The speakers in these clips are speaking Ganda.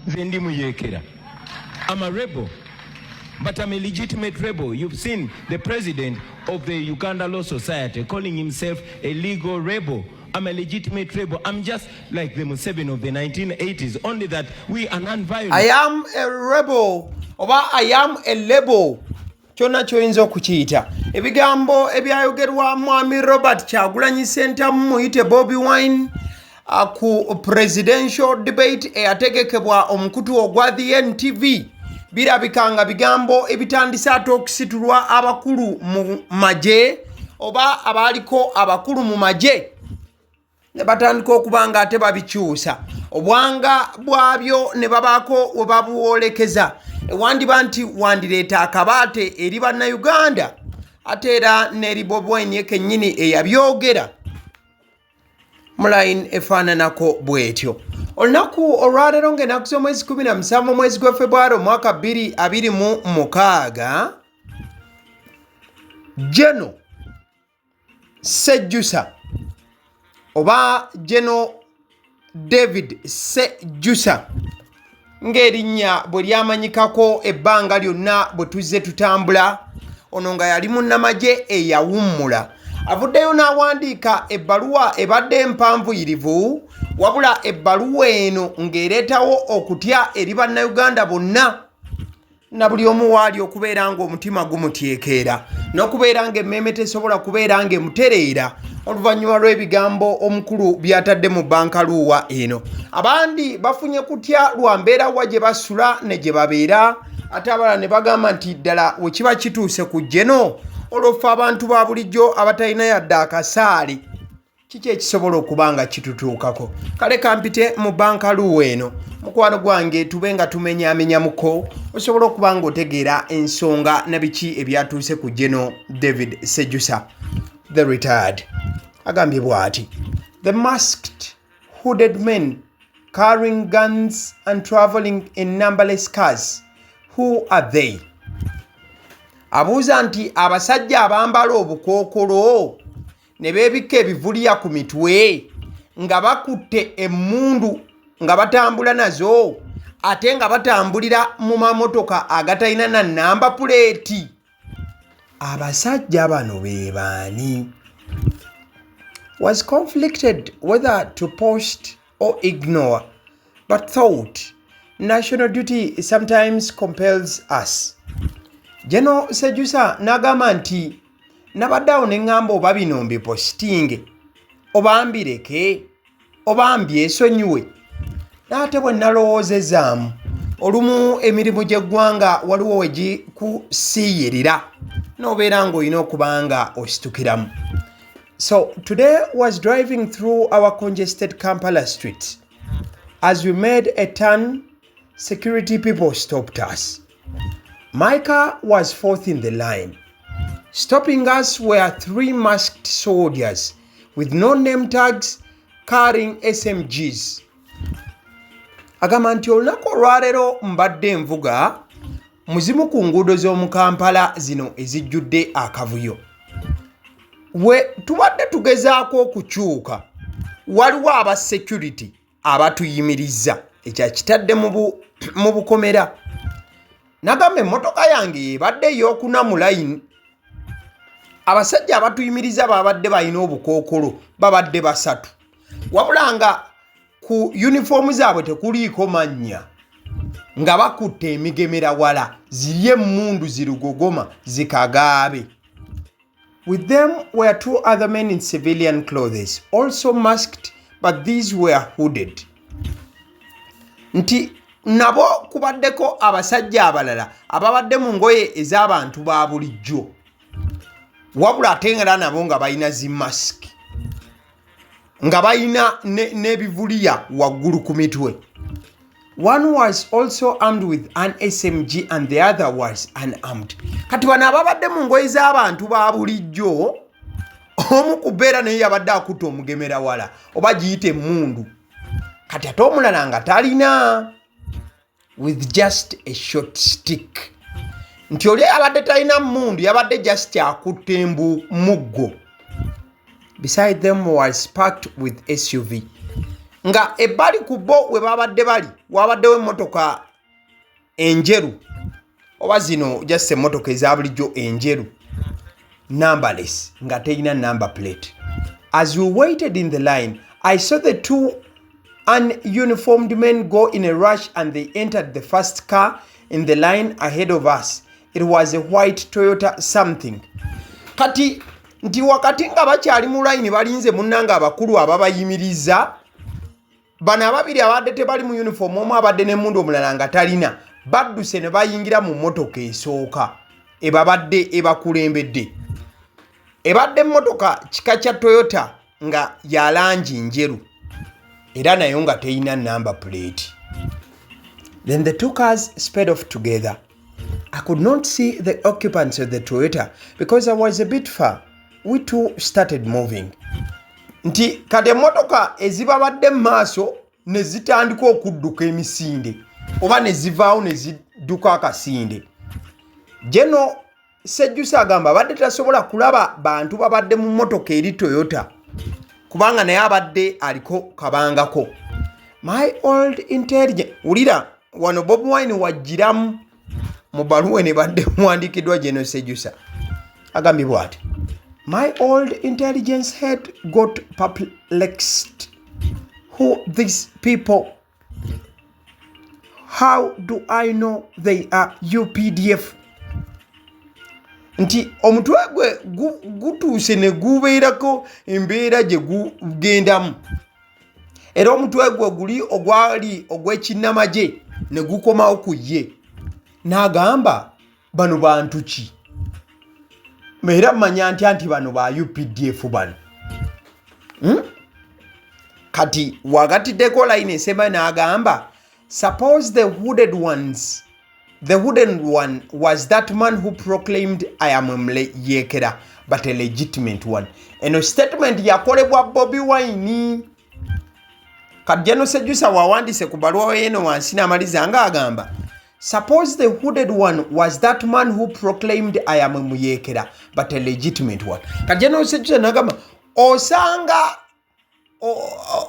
Nze ndi muyeekera. I'm a rebel. But I'm a legitimate rebel. You've seen the president of the Uganda Law Society calling himself a legal rebel. I'm a legitimate rebel. I'm just like the Museveni of the 1980s, only that we are non-violent. I am a rebel oba I am a label, kyonna kyoyinza okukiyita. Ebigambo ebyayogerwa Mwami Robert Kyagulanyi Sentamu, muyite Bobi Wine, ku presidential debate eyategekebwa omukutu ogwa The NTV birabika nga bigambo ebitandise ate okusitulwa abakulu mu magye oba abaaliko abakulu mu magye ne batandika okuba nga ate babikyusa obwanga bwabyo ne babaako we babuwolekeza. Ewandiba nti wandireeta akabaate eri Bannayuganda ate era n'eri Bobi Wine kennyini eyabyogera mu line efaananako bw'etyo. Olunaku olwaleero ng'ennaku z'omwezi 17 omwezi gwa Febwari omwaka 2026, General Sejjusa oba General David Sejjusa ng'erinnya bwe lyamanyikako ebbanga lyonna bwe tuzze tutambula, ono nga yali munnamagye eyawummula, avuddeyo n'awandiika ebbaluwa ebadde empanvuyirivu, wabula ebbaluwa eno ng'ereetawo okutya eri Bannayuganda bonna na buli omu waali okubeera ng'omutima gumutyekeera n'okubeera ng'emmeeme tesobola kubeera ng'emutereera oluvannyuma lw'ebigambo omukulu by'atadde mu bankaluuwa eno. Abandi bafunye kutya lwa mbeera wa gye basula ne gye babeera, ate abalala ne bagamba nti ddala we kiba kituuse ku General, olwo ffe abantu ba bulijjo abatalina yadde akasaale, kiki ekisobola okuba nga kitutuukako? Kale kampite mu bankaluwa eno, mukwano gwange, tube nga tumenyamenyamuko osobola okuba nga otegeera ensonga na biki ebyatuuse ku General David Sejusa the retired. Agambye bw'ati: "The masked hooded men carrying guns and traveling in numberless cars, who are they?" Abuuza nti abasajja abambala obukookolo ne beebikka ebivuliya ku mitwe nga bakutte emmundu nga batambula nazo ate nga batambulira mu mamotoka agatalina na number plate, abasajja bano be baani? "Was conflicted whether to post or ignore, but thought national duty sometimes compels us." General Sejusa n'agamba nti nabadde awo ne ŋŋamba oba bino mbipositinge oba mbireke oba mbyesonyiwe, n'ate bwe nalowoozezaamu olumu emirimu gy'eggwanga waliwo we gikusiiyirira n'obeera ng'olina okuba nga ositukiramu. "So today was driving through our congested Kampala streets. As we made a turn, security people stopped us. My car was fourth in the line. Stopping us were three masked soldiers with no name tags carrying SMGs." Agamba nti olunaku olwaleero mbadde nvuga mu zimu ku nguudo z'omu Kampala zino ezijjudde akavuyo. We tubadde tugezaako okukyuka, waliwo aba security abatuyimiriza ekyakitadde mu bukomera. Nagamba emmotoka yange ebadde ey'okuna mu layini. Abasajja abatuyimiriza babadde balina obukookolo, babadde basatu, wabula nga ku yunifoomu zaabwe tekuliiko mannya, nga bakutte emigemera wala ziri emmundu zirugogoma zikagaabe. "With them were two other men in civilian clothes, also masked, but these were hooded." Nti nabo kubaddeko abasajja abalala ababadde mu ngoye ez'abantu ba bulijjo, wabula ate nga nabo nga balina zi masiki, nga balina n'ebivuliya waggulu ku mitwe. "One was also armed with an SMG and the other was unarmed." Kati bano ababadde mu ngoye z'abantu ba bulijjo, omu ku beera naye yabadde akutte omugemera wala oba giyite emmundu, kati ate omulala nga talina, "with just a short stick." Nti oli abadde talina mmundu, yabadde just akutte muggo. "Beside them was parked with SUV." Nga ebbali ku bo we babadde bali wabaddewo emmotoka enjeru, oba zino just emmotoka eza bulijjo enjeru, numberless, nga terina number plate. As we waited in the line, I saw the two ununiformed men go in a rush and they entered the first car in the line ahead of us. It was a white Toyota something. Kati nti wakati nga bakyali mu layini balinze munnange abakulu ababayimiriza, bano ababiri abadde tebali mu uniform, omu abadde n'emmundu, omulala nga talina, badduse ne bayingira mu mmotoka esooka ebabadde ebakulembedde. Ebadde emmotoka kika kya Toyota nga ya langi njeru, era nayo nga terina number plate. Then the two cars sped off together. I could not see the occupants of the Toyota because I was a bit far. We too started moving. Nti kati emmotoka ezibabadde mu maaso ne zitandika okudduka emisinde, oba ne zivaawo ne zidduka akasinde. General Sejjusa agamba abadde tasobola kulaba bantu babadde mu mmotoka eri Toyota kubanga naye abadde aliko kabangako. My old intelligence, wulira wano Bobi Wine wajjiramu mu baluwa ne badde muwandiikiddwa General Sejjusa, agambye bw'ati: "My old intelligence head got perplexed. Who these people? How do I know they are UPDF?" Nti omutwe gwe gutuuse ne gubeerako embeera gye gugendamu, era omutwe gwe guli ogwali ogw'ekinnamagye ne gukomawo ku ye, n'agamba, "Bano bantu ki? Era mmanya ntya nti bano ba UPDF bano?" Kati wagatiddeko layini esembayo n'agamba, "Suppose the hooded one was that man who proclaimed, 'I am a muyeekera but a legitimate one.'" Eno statement yakolebwa Bobi Wine. Kati General Sejusa wawandiise ku baluwa eno wansi n'amaliza ng'agamba, "Suppose the hooded one was that man who proclaimed, 'I am a muyeekera but a legitimate one.'" Kati General Sejusa n'agamba, osanga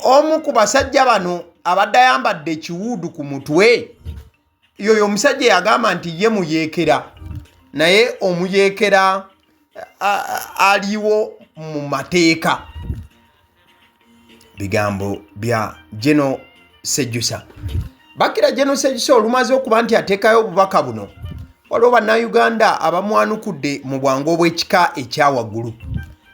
omu ku basajja bano abadde ayambadde ekiwuudu ku mutwe, yoyo omusajja yagamba nti ye muyeekera, naye omuyeekera aliwo mu mateeka. Bigambo bya General Sejjusa. Bakira General Sejjusa olumaze okuba nti ateekayo obubaka buno, waliwo Bannayuganda abamwanukudde mu bwangu obw'ekika ekyawaggulu,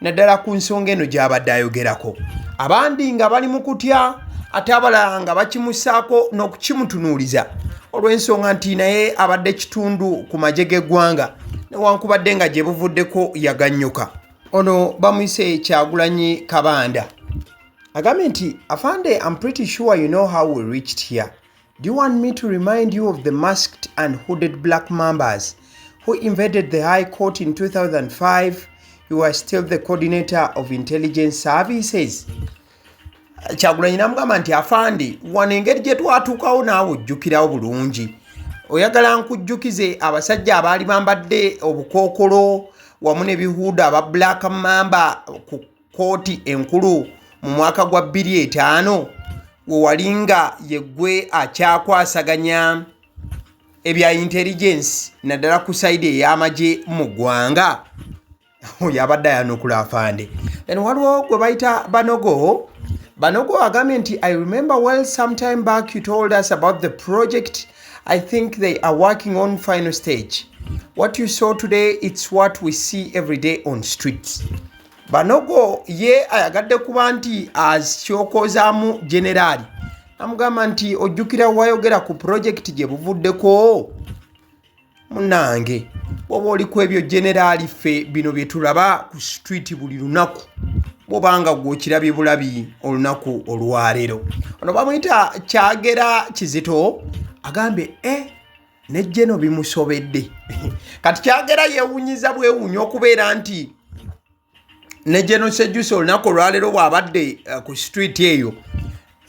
naddala ku nsonga eno gy'abadde ayogerako, abandi nga bali mu kutya, ate abalala nga bakimusaako n'okukimutunuuliza olw'ensonga nti naye abadde kitundu ku magye g'eggwanga, newankubadde nga gye buvuddeko yagannyuka. Ono bamuyise Kyagulanyi Kabanda, agambye nti, "Afande, I'm pretty sure you know how we reached here. Do you want me to remind you of the masked and hooded Black Mambas who invaded the High Court in 2005? You were still the coordinator of intelligence services." Kyagulanyi namugamba nti, "Afande, wano engeri gye twatuukawo naawe ojjukirawo bulungi. Oyagala nkujjukize abasajja abaali bambadde obukookolo wamu n'ebihuuda aba Black Mamba ku kooti enkulu mu mwaka gwa 2005, we wali nga yeggwe akyakwasaganya ebya intelligence, naddala ku side ey'amagye mu ggwanga?" Oyo abadde ayanukula afande. Then waliwo gwe bayita Banogo. Banogo agambye nti, "I remember well, some time back you told us about the project. I think they are working on final stage. What you saw today, it's what we see every day on streets." Banogo ye ayagadde kuba nti akyokozaamu generaali, namugamba nti, "Ojjukira wayogera ku project gye buvuddeko? Munange, bwoba oli ku ebyo generaali, ffe bino bye tulaba ku street buli lunaku, bwobanga gwokirabye bulabi olunaku olwaleero." Ono bamuyita Kyagera Kizito, agambye e ne General bimusobedde. Kati Kyagera yeewunyiza bwewuunya okubeera nti ne General Sejusa olunaku olwaleero bw'abadde ku street eyo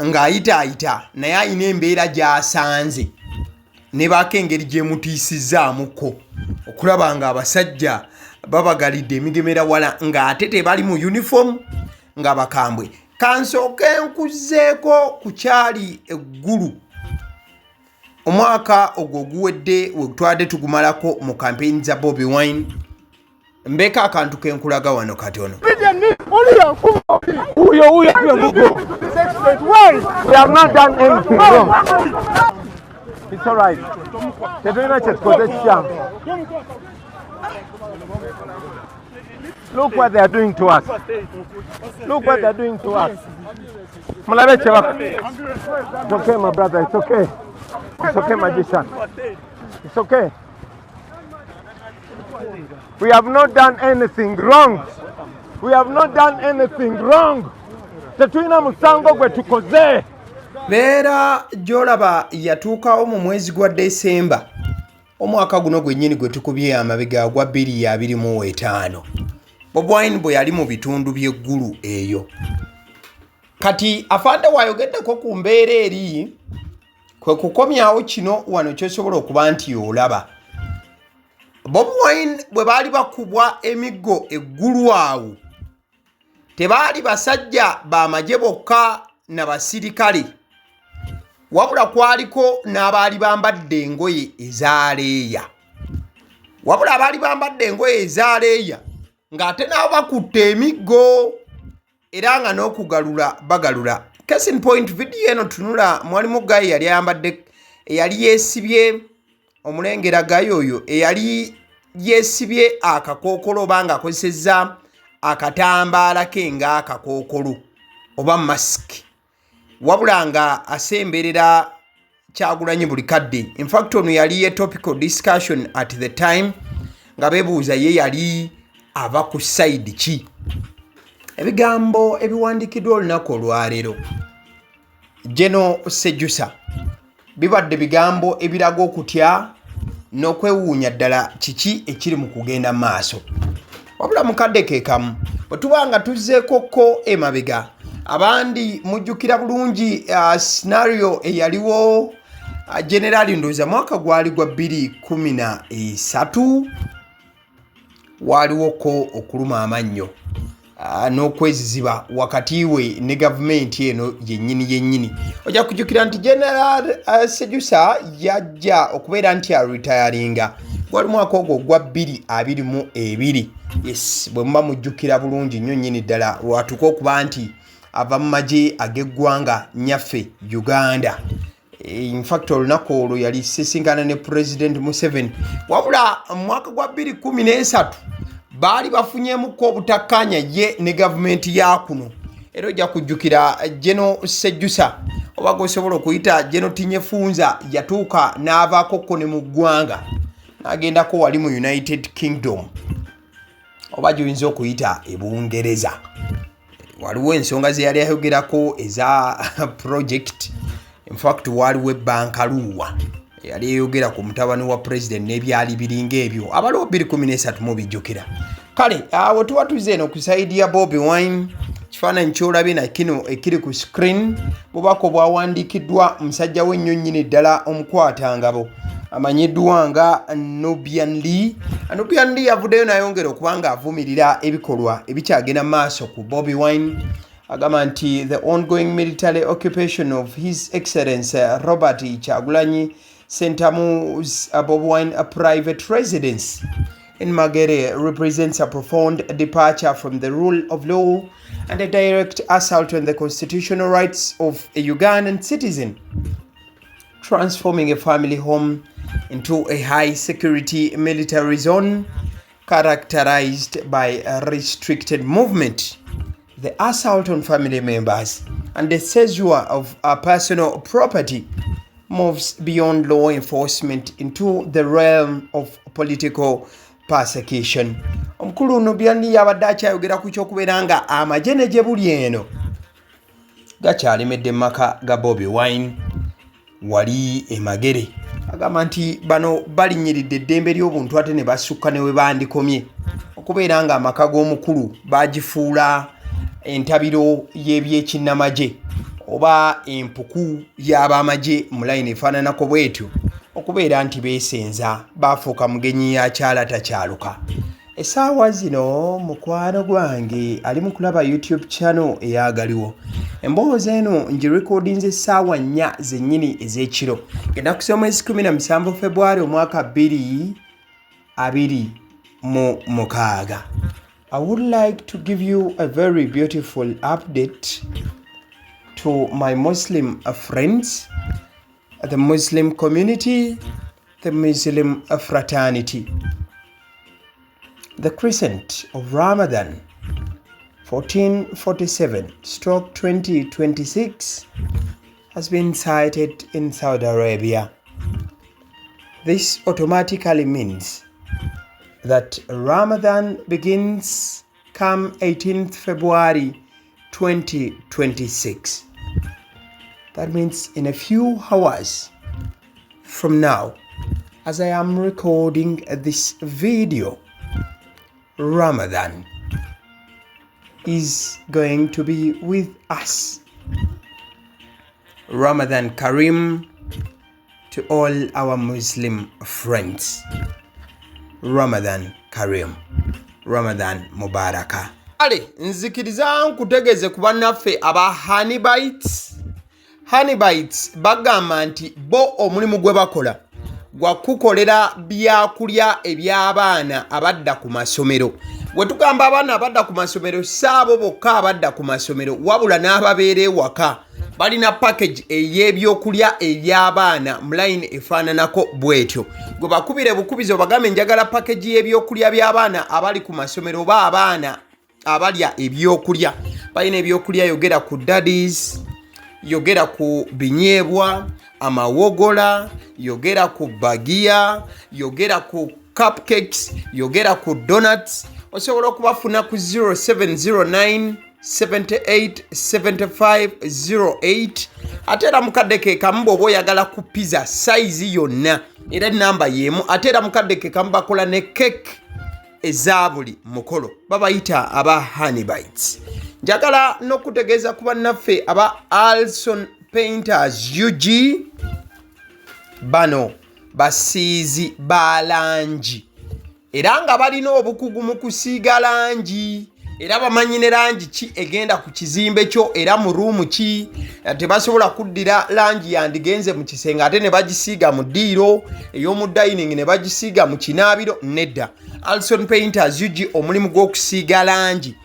ng'ayitaayita, naye ayina embeera gy'asanze ne baako engeri gyemutiisizaamuko okulaba nga abasajja babagalidde emigemera wala, ng'ate tebali mu uniform, nga bakambwe. Kansooke nkuzzeeko ku kyali eggulu omwaka ogwo oguwedde we twabadde tugumalako mu kampeyini za Bobi Wine. Mbeeko akantu kenkulaga wano katono. Huyo huyo huyo Mugo. We have not done anything wrong. It's all right. Tetulina kye tukoze kikyamu. Look what they are doing to us. Look what they are doing to us. Mulabe kye bak. It's okay, my brother. It's okay. It's okay, magician. It's okay. We have not done anything wrong. We have not done anything wrong. Tetulina musango gwe tukoze. Mbeera gy'olaba yatuukawo mu mwezi gwa Desemba omwaka guno gwennyini gwe tukubye amabega gwa 2025, Bobi Wine bwe yali mu bitundu by'eggulu eyo. Kati afande waayogeddeko ku mbeera eri kwe kukomyawo kino wano ky'osobola okuba nti olaba. Bobi Wine bwe baali bakubwa emiggo eggulu awo, tebaali basajja b'amagye bokka na basirikale, wabula kwaliko n'abaali bambadde engoye eza leeya. Wabula abaali bambadde engoye eza leeya ng'ate nabo bakutte emiggo era nga n'okugalula bagalula. Case in point, vidiyo eno tunula, mwalimu guy yali ayambadde, eyali yeesibye omulengera guy oyo eyali yeesibye akakookolo oba ng'akozesezza akatambaala ke ng'akakookolo oba masiki, wabula nga asemberera Kyagulanyi buli kadde. Infact ono yali ye topical discussion at the time, nga beebuuza ye yali ava ku side ki. Ebigambo ebiwandiikiddwa olunaku olwaleero Geno Sejusa bibadde bigambo ebiraga okutya n'okwewuunya ddala kiki ekiri mu kugenda maaso. Wabula mukadde ke kamu bwe tuba nga tuzzeeko ko emabega, abandi mujjukira bulungi scenario eyaliwo generali, ndowooza mwaka gwali gwa 2013, waaliwoko okuluma amannyo n'okweziziba wakati we ne gavumenti eno yennyini yennyini. Ojja kujjukira nti General Sejusa yajja okubeera nti aretiringa gwali mwaka ogwo ogwa 2022. Yes, bwe muba mujjukira bulungi nnyo nnyini ddala, lwatuka okuba nti ava mu magye ag'eggwanga nyaffe Uganda. Infact olunaku olwo yali sisinkana ne President Museveni. Wabula mu mwaka gwa 2013 baali bafunyemuko obutakkaanya ye ne gavumenti ya kuno. Era ojja kujjukira Geno Sejjusa, oba gwosobola okuyita Geno Tinyefunza, yatuuka n'avaako ko ne mu ggwanga n'agendako wali mu United Kingdom, oba gyoyinza okuyita e Bungereza. Waliwo ensonga ze yali ayogerako eza project. Infact waaliwo ebbankaluuwa eyali eyogera ku mutabani wa president n'ebyali biringa ebyo. Abaliwo 2013 mubijjukira. Kale awo tuba tuze eno ku side ya Bobi Wine. Kifaananyi kyolabye na kino ekiri ku screen bubaka obwawandiikiddwa musajja w'ennyo nnyini ddala omukwatangabo amanyiddwa nga Nubian Lee. Nubian Lee avuddeyo n'ayongera okuba nga avumirira ebikolwa ebikyagenda maaso ku Bobi Wine. Agamba nti the ongoing military occupation of His Excellence Robert Kyagulanyi Ssentamu's Bobi Wine private residence in Magere represents a profound departure from the rule of law and a direct assault on the constitutional rights of a Ugandan citizen, transforming a family home into a high security military zone characterized by a restricted movement, the assault on family members, and the seizure of a personal property moves beyond law enforcement into the realm of political persecution. Omukulu Nubian yabadde akyayogera ku kyokubeera nga amagye ne gye buli eno gakyalemedde mu maka ga Bobi Wine wali emagere. Agamba nti bano balinnyiridde eddembe ly'obuntu ate ne basukka ne we bandikomye okubeera nga amaka g'omukulu bagifuula entabiro y'ebyekinnamagye oba empuku y'abamagye mu layini efaananako bwetyo, okubeera nti beesenza bafuuka mugenyi yakyala takyaluka. Essaawa zino mukwano gwange ali mu kulaba YouTube channel eyagaliwo. Emboozi eno ngirekodinze essaawa 4 zennyini ez'ekiro. Ennaku z'omwezi 17 Febwali omwaka 2026. I would like to give you a very beautiful update to my Muslim friends, the Muslim community, the Muslim fraternity. The crescent of Ramadan 1447/2026 has been sighted in Saudi Arabia. This automatically means that Ramadan begins come 18th February 2026. That means in a few hours from now, as I am recording this video, Ramadan is going to be with us. Ramadan Kareem to all our Muslim friends. Ramadan Kareem. Ramadan Mubaraka. Kale nzikiriza nkutegeeze ku bannaffe aba Honeybites. Honeybites bagamba nti bo omulimu gwe bakola gwa kukolera byakulya eby'abaana abadda ku masomero. Bwe tugamba abaana abadda ku masomero, si abo bokka abadda ku masomero, wabula n'ababeera ewaka. Balina package ey'ebyokulya eby'abaana mu line efaananako bw'etyo. Gwe bakubire bukubizi obagambe njagala package y'ebyokulya by'abaana abali ku masomero oba abaana abalya ebyokulya. Balina ebyokulya, yogera ku daddies, yogera ku binyeebwa, amawogola, yogera ku bagiya, yogera ku cupcakes, yogera ku donuts. Osobola okubafuna ku 0709 78 75 08. Ate era mukadde ke kamu bw'oba oyagala ku pizza size yonna, era enamba y'emu. Ate era mukadde ke kamu bakola ne cake eza buli mukolo. Babayita aba Honeybites. Njagala n'okutegeeza ku bannaffe aba Alson Painters UG. Bano basiizi ba langi era nga balina obukugu mu kusiiga langi, era bamanyi ne langi ki egenda ku kizimbe kyo era mu ruumu ki. Tebasobola kuddira langi yandigenze mu kisenge ate ne bagisiiga mu ddiiro, ey'omu dining ne bagisiiga mu kinaabiro. Nedda, Alson Painters UG omulimu gw'okusiiga langi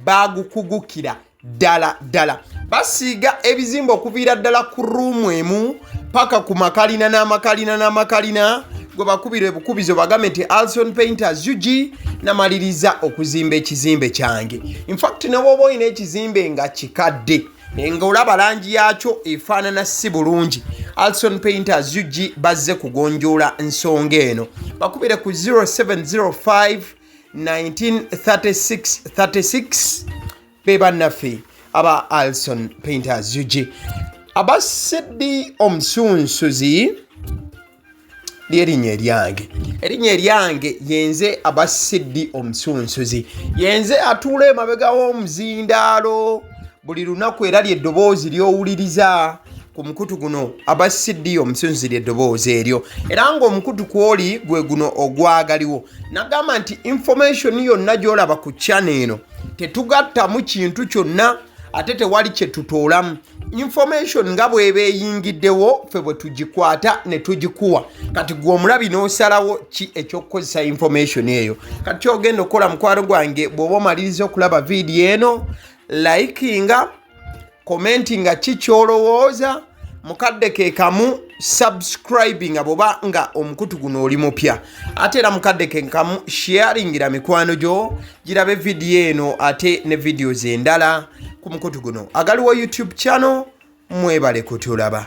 bagukugukira ddala ddala. Basiiga ebizimbe okuviira ddala ku ruumu emu paka ku makalina n'amakalina n'amakalina. Gwe bakubira ebukubizo bagambe nti Alson Painters UG namaliriza okuzimba ekizimbe kyange. Infact, ne bw'oba olina ekizimbe nga kikadde nga olaba langi yakyo efaanana si bulungi, Alson Painters UG bazze kugonjoola nsonga eno. Bakubire ku 0705 1936 36. Be bannaffe aba Alson Painters UG. Aba Siddi Omusunsuzi lyerinnya eryange. Erinnya eryange yenze aba Siddi Omusunsuzi, yenze atuula emabega w'omuzindaalo buli lunaku, era lyeddoboozi ly'owuliriza ku mukutu guno. Aba Siddi Omusunsuzi lyeddoboozi eryo, era ng'omukutu kwoli gwe guno ogwagaliwo. Nagamba nti information yonna gy'olaba ku channel eno tetugattamu kintu kyonna, ate tewali kye tutoolamu. Information nga bw'eba eyingiddewo, ffe bwe tugikwata ne tugikuwa. Kati gwe omulabi n'osalawo ki ekyokukozesa information eyo. Kati kyogenda okukola, mukwano gwange, bw'oba omaliriza okulaba vidiyo eno, likinga, commentinga ki kyolowooza, mukadde ke kamu subscribinga bw'oba nga omukutu guno oli mupya. Ate era mukadde ke kamu sharingira mikwano gyo girabe vidiyo eno ate ne videos endala ku mukutu guno agaliwo YouTube channel. Mwebale kutulaba.